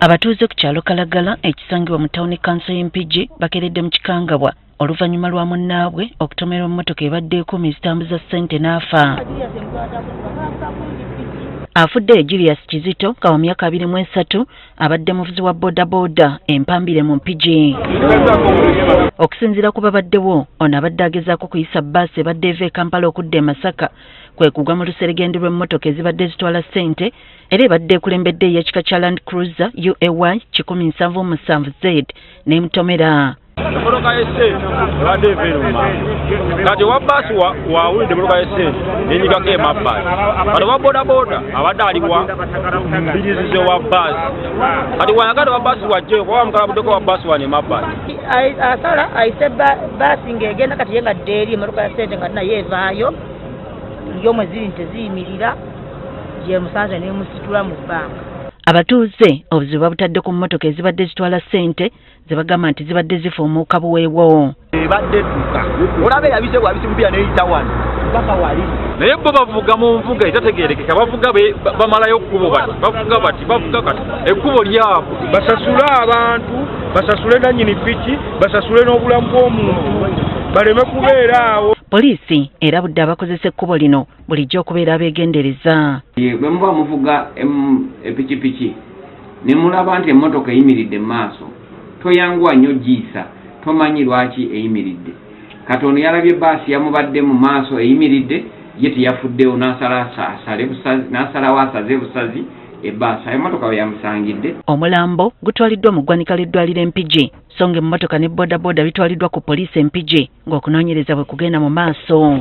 Abatuuze ku kyalo Kalagala ekisangibwa mu tawuni kanso y'e Mpigi bakeredde mu kikangabwa oluvannyuma lwa munnaabwe okutomerwa mmotoka ebadde ekuuma ezitambuza ssente n'afa. Afudde ye Julius Kizito nga wa myaka 23 abadde muvuzi wa bodaboda empambire mu Mpigi. Okusinziira ku babaddewo, ono abadde agezaako kuyisa bbaasi ebadde eva e Kampala okudda e Masaka kwe kugwa mu luseregende lw'emmotoka ezibadde zitwala ssente era ebadde ekulembedde ey'ekika kya Land Cruiser UAY 177 Z n'emutomera. Emmotoka y'essente ebadde eva eno mu maaso, kati owa bbaasi wawulidde emmotoka y'essente nenyigako emabbali, kati owa bodaboda abadde aliwa mbirizi z'owa bbaasi, kati wayagala owa bbaasi wajjeyo kuba bamukalabuddeko owa bbaasi wano emabbali. Asala ayise bbaasi ng'egenda, kati ye nga dda eri emmotoka ya ssente nga naye evaayo yomwe ziri nti teziyimirira, gyemusanze nemusitula mu bbanga. Abatuuze obuzibu babutadde ku mmotoka ezibadde zitwala ssente ze bagamba nti zibadde zifuumuuka buweewo. Ebadde edduka olaba eyabise bwabise mupiira neyita wano mpaka wali. Naye bo bavuga mu nvuga etategeerekeka, bavuga bamalayo kkubo bati, bavuga bati, bavuga kati ekkubo lyabwe. Basasule abantu, basasule nannyini piki, basasule n'obulamu bw'omuntu, baleme kubeera awo. Poliisi erabudde abakozesa ekkubo lino bulijjo okubeera abeegendereza. Bwe muba muvuga epikipiki ne mulaba nti emmotoka eyimiridde mu maaso, toyanguwa nnyo giyisa, tomanyi lwaki eyimiridde. Kati ono yalabye bbaasi yamubadde mu maaso eyimiridde, ye teyafuddewo n'asalawo asaze busazi ebbaasi, emmotoka we yamusangidde. Omulambo gutwaliddwa mu ggwanika ly'eddwaliro e Mpigi, so nga emmotoka ne bodaboda bitwaliddwa ku poliisi e Mpigi ng'okunoonyereza bwe kugenda mu maaso.